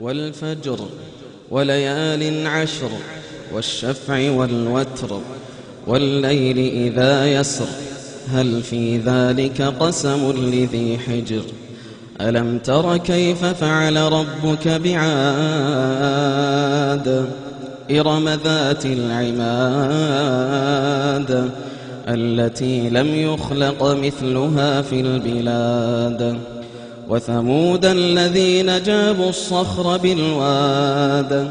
والفجر وليال عشر والشفع والوتر والليل إذا يسر هل في ذلك قسم لذي حجر ألم تر كيف فعل ربك بعاد إرم ذات العماد التي لم يخلق مثلها في البلاد وثمود الذين جابوا الصخر بالواد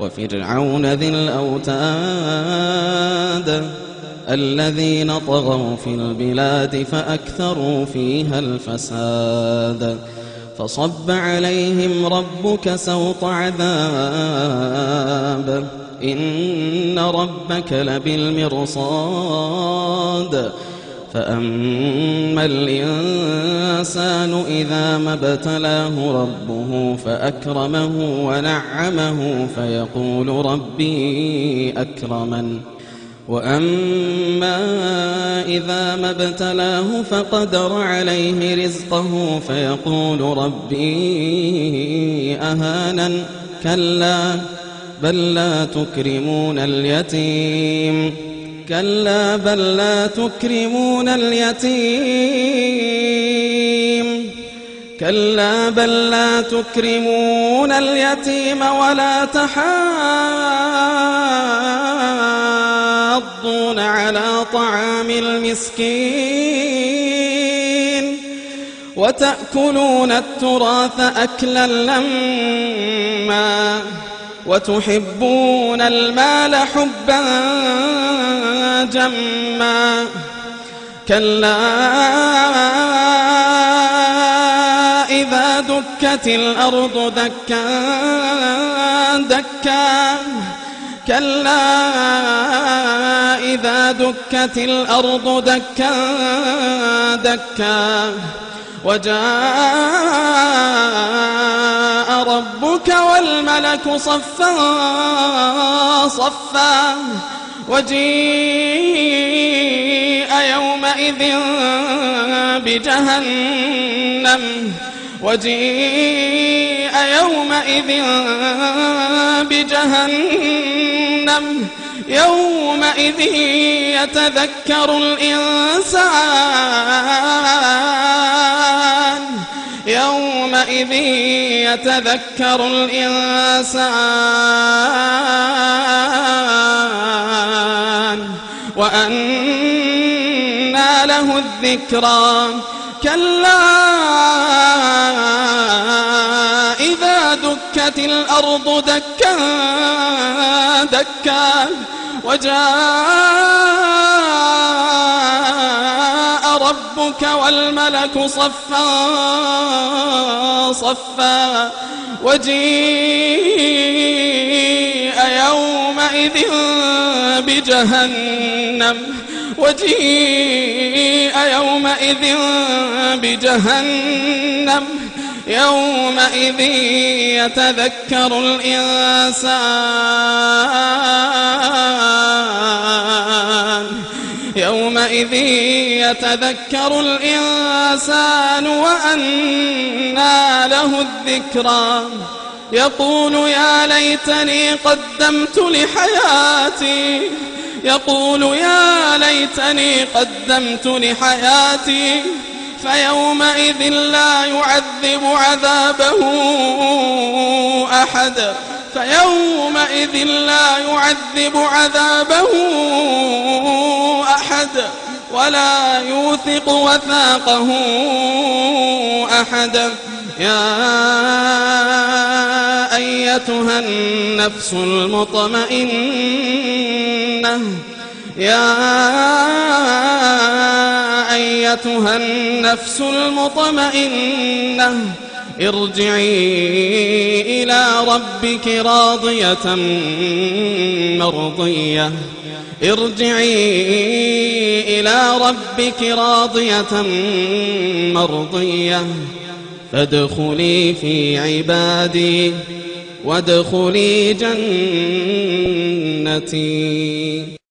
وفرعون ذي الأوتاد الذين طغوا في البلاد فأكثروا فيها الفساد فصب عليهم ربك سوط عذاب إن ربك لبالمرصاد فأما الإنسان إذا ما ابتلاه ربه فأكرمه ونعمه فيقول ربي أكرمن وأما إذا ما ابتلاه فقدر عليه رزقه فيقول ربي أهانن كلا بل لا تكرمون اليتيم كلا بل لا تكرمون اليتيم كلا بل لا تكرمون اليتيم ولا تحاضون على طعام المسكين وتأكلون التراث أكلا لما وتحبون المال حبا جما كلا إذا دكت الأرض دكا دكا كلا إذا دكت الأرض دكا دكا وجاء ربك والملك صفا صفا وجيء يومئذ بجهنم يومئذ يتذكر الإنسان وأنى له الذكرى كلا إذا دكت الأرض دكا دكا وجاء ربك والملك صفا صفا وجيء يومئذ بجهنم يومئذ يتذكر الإنسان وأنى له الذكرى يقول يا ليتني قدمت لحياتي فيومئذ لا يعذب عذابه أحد ولا يوثق وثاقه أحد يا أيتها النفس المطمئنة ارجعي إلى ربك راضية مرضية فادخلي في عبادي وادخلي جنتي.